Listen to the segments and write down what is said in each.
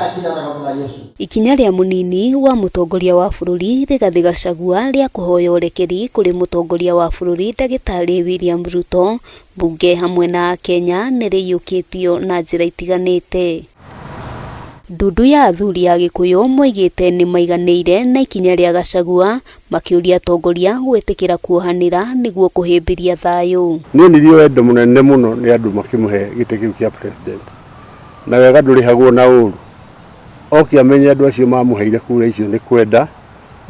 Katika jina la la Yesu. Ikinya rĩa mũnini wa mũtongoria wa bũrũri Rigathĩ Gachagua rĩa kũhoya ũrekeri kũrĩ mũtongoria wa bũrũri ndagĩtarĩ William Ruto mbunge hamwe na akenya nĩ rĩiyũkĩtio na njĩra itiganĩte. Ndundu ya athuri a Gĩkũyũ moigĩte nĩ maiganĩire na ikinya rĩa Gachagua makĩũria atongoria gwĩtĩkĩra kuohanĩra nĩguo kũhĩmbĩria thayũ. Nĩ onirio wendo mũnene mũno nĩ andũ makĩmũhe gĩtĩ kĩu kĩa president, na wega ndũrĩhagwo na ũru. Oke amenye andũ acio mamũheire kura icio nĩ kwenda,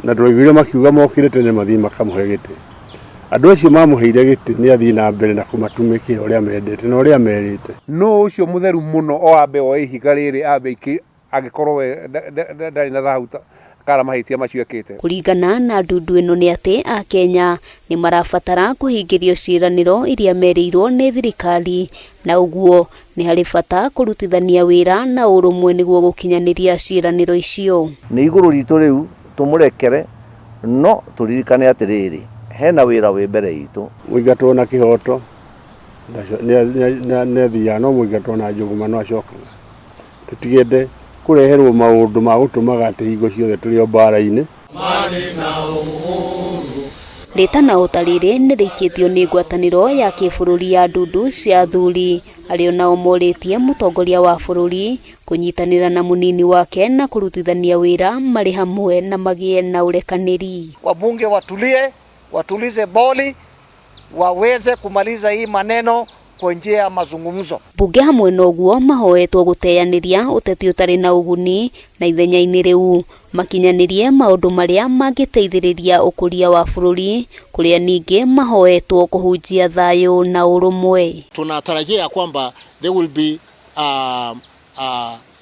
na twaiguire makiuga mokire tene mathiĩ makamũhe gĩtĩ. Andũ acio mamũheire gĩtĩ nĩ athiĩ na mbere na kũmatumĩkĩra ũrĩa mendete na ũrĩa merĩte. No ũcio mũtheru mũno o ambe oe ihiga rĩrĩ ambe aikie angĩkorwo we ndarĩ na thahu kana mahĩtia macio ekĩte. Kũringana na ndundu ĩno nĩ atĩ akenya nĩ marabatara kũhingĩrio ciĩranĩro iria merĩirwo nĩ thirikari, na ũguo nĩ harĩ bata kũrutithania wĩra na ũrũmwe nĩguo gũkinyanĩria ciĩranĩro icio. Nĩ igũrũ ritũ rĩu tũmũrekere, no tũririkane atĩrĩrĩ, hena wĩra wĩ mbere itũ. Mũingatwo na kĩhoto nĩ athiaga, no mũingatwo na njũgũma no acokaga. Tũtigende kũreherwo maũndũ ma gũtũmaga atĩ hingo ciothe tũrĩ o mbara-inĩ. Rĩtana o ta rĩrĩ nĩ rĩikĩtio nĩ ngwatanĩro ya kĩbũrũri ya ndundu cia athuri arĩa nao morĩtie mũtongoria wa bũrũri kũnyitanĩra na mũnini wake na kũrutithania wĩra marĩ hamwe na magĩe na ũrekanĩri. Wabunge watulie, watulize boli, waweze kumaliza hii maneno kwa njia ya mazungumzo. Mbunge hamwe na ũguo mahoetwo gũteanĩria ũteti ũtarĩ na ũguni na ithenya-inĩ rĩu makinyanĩrie maũndũ marĩa mangĩteithĩrĩria ũkũria wa bũrũri, kũrĩa ningĩ mahoetwo kũhunjia thayũ na ũrũmwe. Tunatarajia kwamba there will be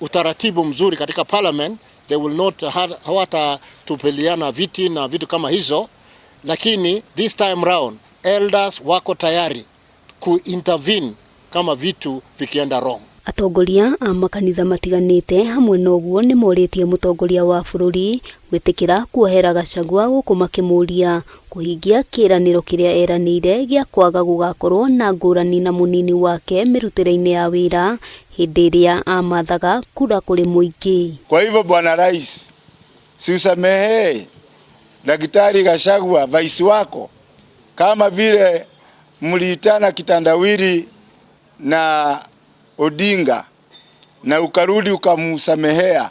utaratibu mzuri katika parliament. They will not hawatatupiliana viti na vitu kama hizo, lakini this time round elders wako tayari ku-intervene kama vitu vikienda wrong. Atongoria a makanitha matiganĩte hamwe na ũguo nĩ morĩtie mũtongoria wa bũrũri gwĩtĩkĩra kuohera Gachagua gũkũ makĩmũria kũhingia kĩĩranĩro kĩrĩa eranĩire gĩa kwaga gũgakorwo na ngũrani na mũnini wake mĩrutĩre-inĩ ya wĩra hĩndĩ ĩrĩa amathaga kura kũrĩ mũingĩ. Kwa hivyo Bwana Rais, si usamehe Daktari Gachagua vice wako kama vile mliitana kitandawili na Odinga na ukarudi ukamsamehea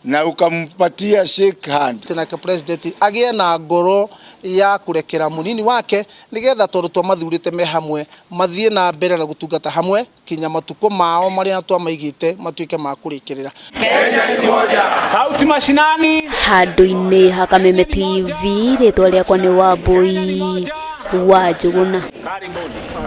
na ukampatia shake hand. Nake president agie na ngoro ya kurekera munini wake nigetha tondu twamathurite me hamwe mathie na mbere na gutungata hamwe kinya matuko mao maria twamaigite matuike ma kurikirira. Kenya ni moja. Sauti mashinani. Handũ-inĩ ha Kameme TV, rĩtwa rĩakwa nĩ Wambui wa Njũgũna. Karibuni.